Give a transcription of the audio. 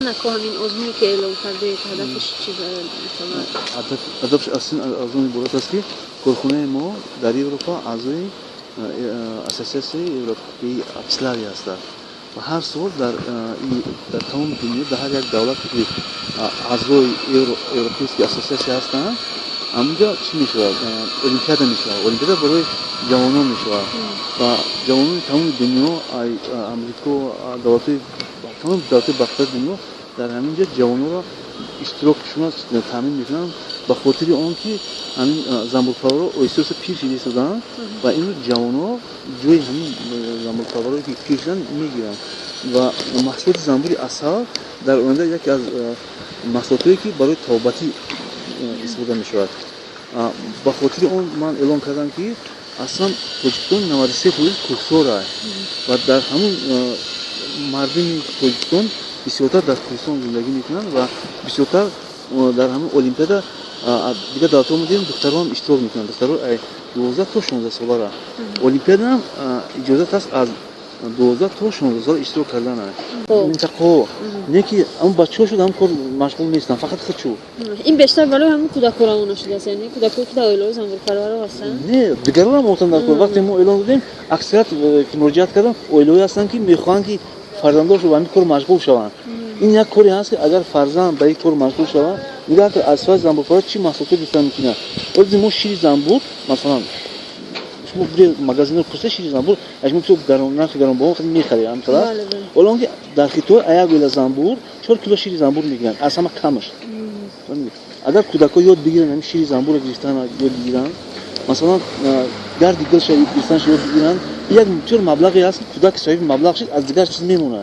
Ако ҳамин озмуне, ки эълон кардед, ҳадафаш чӣ мешавад? Ҳадафаш аз он иборат аст, ки корхонаи мо дар Европа аъзои Ассотсиатсияи Европаи Апиславия ҳастад ва ҳар сол дар тамоми дунё, дар ҳар як давлате, ки аъзои Европейский ассотсиатсия ҳастанд, ҳамунҷо чӣ мешавад? Олимпиада мешавад. Олимпиада барои ҷавонон мешавад ва ҷавонони тамоми дунё, Амрико, давлатҳои, тамоми давлатҳои бахтиёри дунё дар ҳамин ҷо ҷавононро иштирокшона таъмин мекунанд, ба хотири он ки ҳамин занбурпарварро оҳиста оҳиста пир шида истодаанд ва имрӯз ҷавонҳо ҷои ҳамин занбурпарварое, ки пир шуданд, мегиранд. Ва маҳсулоти занбури асал дар оянда яке аз маҳсулотое, ки барои табобатӣ истифода мешавад. Ба хотири он ман эълон кардам, ки аслан Тоҷикистон 93% кӯҳсор аст ва дар ҳамун мардуми Тоҷикистон бисёртар дар кӯҳистон зиндагӣ мекунанд ва бисёртар дар ҳамин олимпиада дигар давлатҳо медиҳем, духтарон иштирок мекунанд, духтаро 12 то 16 солара. Олимпиадаам иҷозат аст аз 12 то 16 сола иштирок кардан минтақаҳо, не ки ҳамн бачаҳо шуд, ҳам кор машғул нестанд, фақат худшу. Ин бештар барои ҳамун кӯдакҳо равона шудааст, яъне кӯдакҳое, ки дар оилаҳои занбурпарварро ҳастанд? Не, дигарон ҳам омодан дар кор. Вақте мо эълон додем, аксарият, ки муроҷиат карданд, оилаҳое ҳастанд, ки мехоҳанд, ки фарзандошон ба ҳамин кор машғул шаванд. Ин як коре ҳаст, ки агар фарзанд ба ин кор машғул шавад, нигоҳ кар, аз фаз занбурпарвар чӣ маҳсулотҳо гирифтан мумкин. Ози мо шири занбур, масалан, шумо бире магазинро пурса, шири занбур аз шумо бисёр нархи гаронбаҳо мехаред, ҳамхела. Ҳоло он ки дар Хитой як оила занбур 4 кило шири занбур мегиранд аз ҳама камаш. Агар кӯдакҳо ёд бигиранд, ҳамин шири занбурро гирифтан ёд бигиранд, масалан, гарди гулша гирифтанша ёд бигиранд, як бисёр маблағе ҳаст, ки кӯдак соҳиби маблағ шуд, аз дигар чиз мемонад.